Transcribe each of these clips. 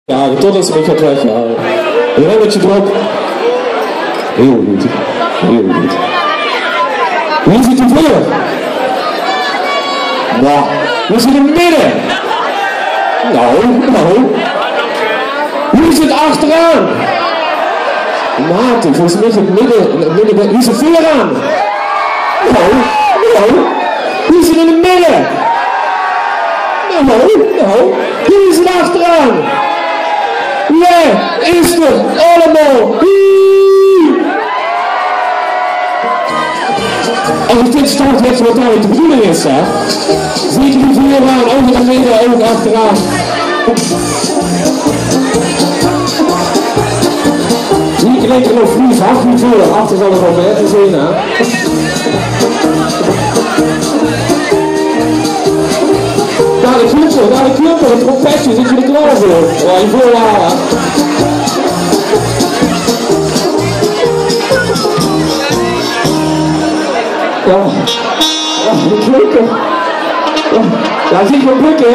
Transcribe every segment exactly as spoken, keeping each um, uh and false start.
Jao, totdat ze mich geit weghaole. Ein remmetje d'rop. Hiel good. Hiel good. Wie zit 'r veur? Noe, wie zit in 't midde? Noe, noe. Wie zit achteraan? Maat, volges mich het midde, het midde, wie zit veuraan? Noe, noe. Wie zit in 't midde? Noe, noe. Wie zit achteraan? Jao, is 'r allemaol. Wie? En ich dink, stap, wèt geer waat dao de bedoeling is, hè? Zeker die veuraan, ouch in 't midde, ouch achteraan. Wie klinke nog Fries, hap niet veur, achter zal 't waal baeter zeen, hè? Dao de klumper, dao de klumper, de trompetje, zit geer d'r klaor veur? Jao, ich wil waal, hè? Jao. Jao, de klumper. Jao, jao, zit geer blikke,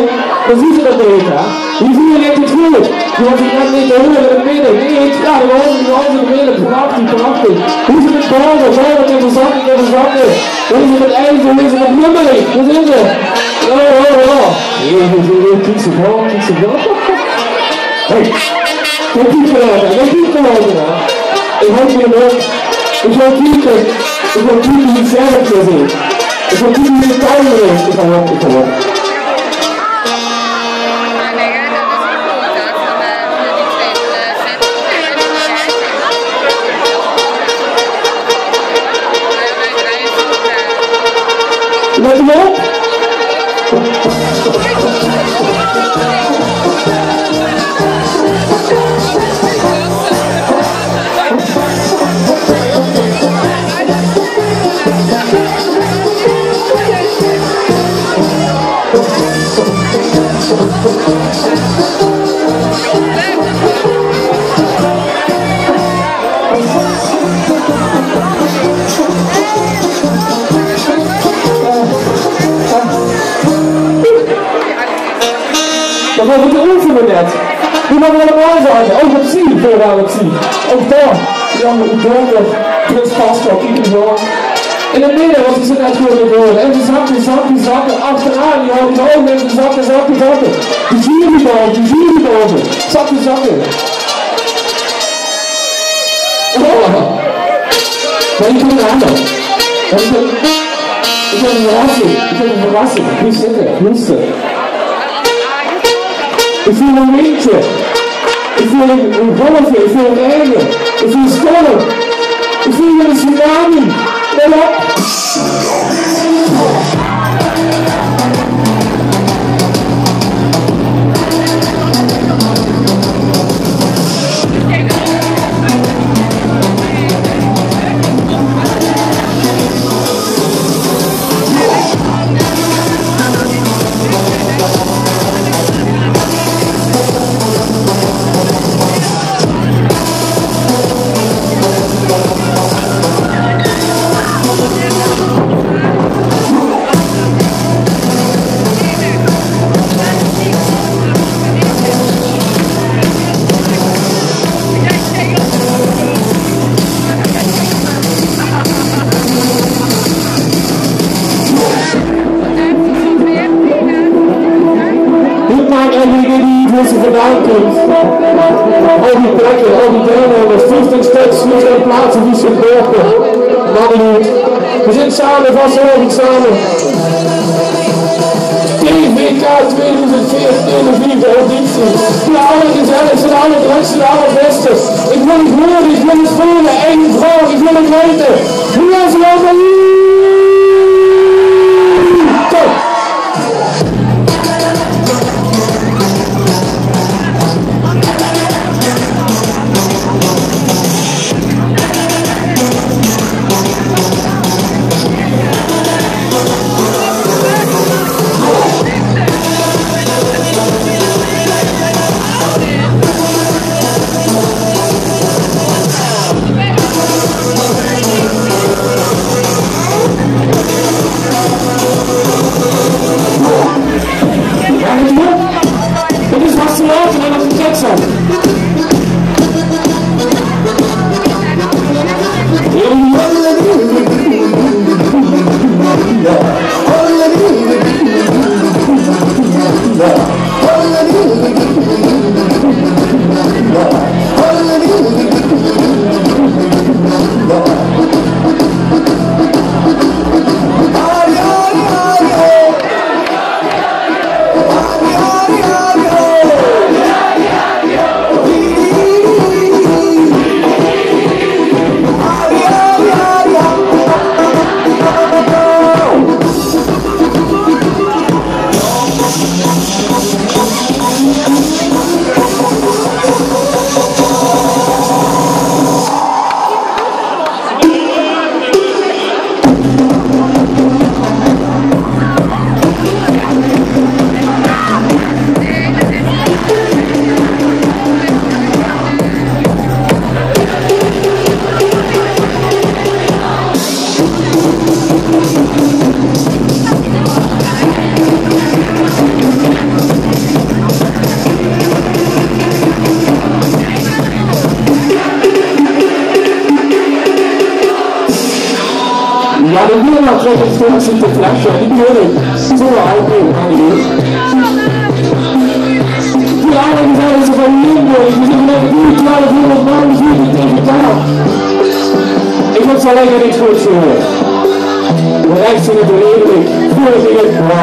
dan zuut geer det neet, hè? Wie vinj geer 't good? Geer höb 't net neet gehuurd in 't midde. Neet? Jao, dan höb ich 't in 't midde. Prachtig, prachtig. Wie zit 't mit Baume? Baume, kènt geer zakke, kènt geer zakke. Wie zit 't mit Eijsde? Wie zit 't mit Lummeling? Wo zeen ze? Jao, jao, jao. Jao, jao, jao, kiek ze dao, kiek ze dao. Hey, kiek, kiek, kiek, kiek, kiek. Ich höb hie nog, ich höb hie, ich höb hie die zelf gezeen. Ich höb hie die tuin gewees. Ich höb, ich höb. Let op! Mer veer höbbe 't euver net. Veer höbbe allemaol zage, ouch op zie, veer höbbe op zie. Ouch dao, jao, mer ich dink det Prins Pascal, kiek ins aan. In 't midde, want die zit net good in de deur. En die zakke, zakke, zakke, achteraan, die hawwe ouch net zakke, zakke, zakke. Die zure bal, die zure bal. Zakke, zakke. Oh. Mer ich höb 'n anger. Ich höb, ich höb 'n verrassing. Ich höb 'n verrassing. Blie zitte, blie zitte. Ich veul ein windje. Ich veul ein, ein golf. Ich veul raen. Ich veul storm. Ich veul ein tsunami. Let op. Dit maak eigelik die, die se vandaan kump. Al die plekke, al die deilnemers, vieftien stöks, vieftien plaatse, die se doorkump. Maak neet oet. Veer zeen same, vastelaovend same. T V K tweeduizend veertien, de viefde editie. De allergezelligste, de allerdrökste, de allerbèste. Ich wil 't hure, ich wil 't veule. Ein vraog, ich wil 't weite. Wie is 't allemaol? Top! Ja, de Weermacht trekt het straks in de fles. Ja, die bedoel ik. Zo, hij weet het niet. Die andere zijn ze van Limburg. Die zijn vanuit de twaalfhonderd man hier tegen taal. Ik heb zo lekker niks goed gehoord. Maar echt zo met de Limburg. Voor ik het, ja.